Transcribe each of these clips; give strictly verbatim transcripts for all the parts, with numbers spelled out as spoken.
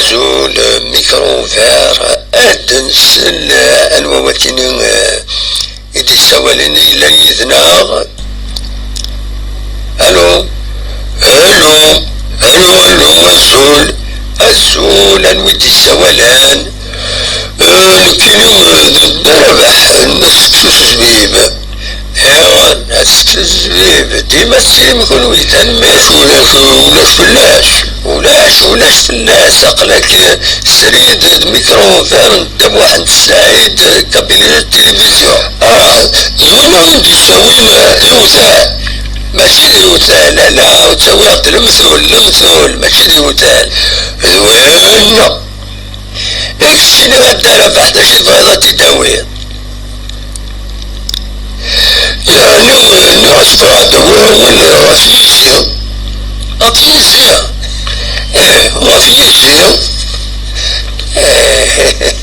Azul, micro ouvert, ad nsel anwa wakken i d-yessawalen yellan yid-neɣ. Alo, alo, alo, alo, azul, azul, anwa i d-yessawalen? Eh, nekkini, eh, d Dda Rabaḥ n At Seksu s Zbib. Iɣen, At Seksu s Zbib, dima s trim kunwi, tanemmirt. Ulac, ulac, ulac fell-as, ulac, ulac fell-as, aql-ak, eh, srid d mikru, d Dda Muḥend Saɛid, eh, kabili n tilivizyu. Ah, d winna i d-yessawin, eh, iwtal. Mačči d iwtal, ala, ttawiɣ-d lemtul, lemtul, mačči d iwtal. D winna. I keččini a Dda Rabaḥ, d acu i tebɣiḍ ad t-id-tawiḍ? Yeɛni, nniɣ-as bɣiɣ ad d-awiɣ awal ɣef yizi. Ɣef yizi? Eh, ɣef yizi. Eh,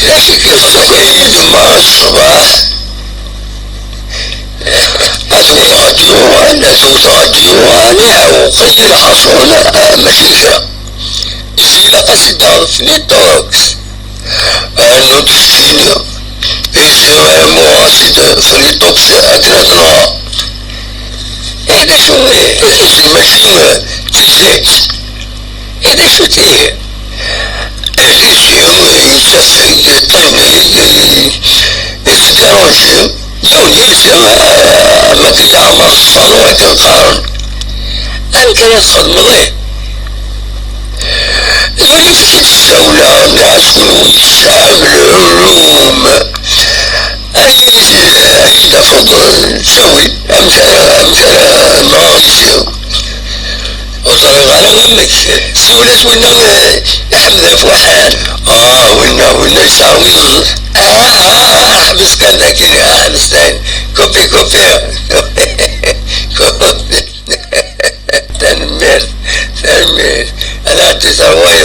d acu i k-ixeddmen yemma ṣṣbeḥ? Ad wteɣ ad yuɣal, ad wteɣ ad yuɣal, iɛewweq-iyi lḥaṣun, ah, mačči kra. Izi ilaq ad s-id-taɣeḍ fliṭuks. Rnu-d keččini. Izi, eh, muɣ-as-id fliṭuks akken ad nɣer. Eh, d acu, eh, izi mačči, eh, d tizit. Eh, d acu-tt ihi? Izi yettafeg ṭṭin i, i, i tkaruji, yiwen yizi, ah, ma tili ɛmer ṣṣan wakken qqaren. Amek ara txedmeḍ, ih? Yal acu i d-ssawleɣ, nniɣ-as kunwi tesɛam lulum. Ayen i d-, ayen d-tafeḍ, ttawi, amek ara, amek ara nɣer izi. Ur ẓriɣ ara amek. Siwel-as winna, eh, Ḥmed Afuḥan. Ah, winna, winna yesɛa win. Ah, ah, ah, ḥbes kan daki, ah, ḥbes dayen. Kupi, kupi. Kupi. Tanemmirt, tanemmirt. Ala, ad tt-terwayeḍ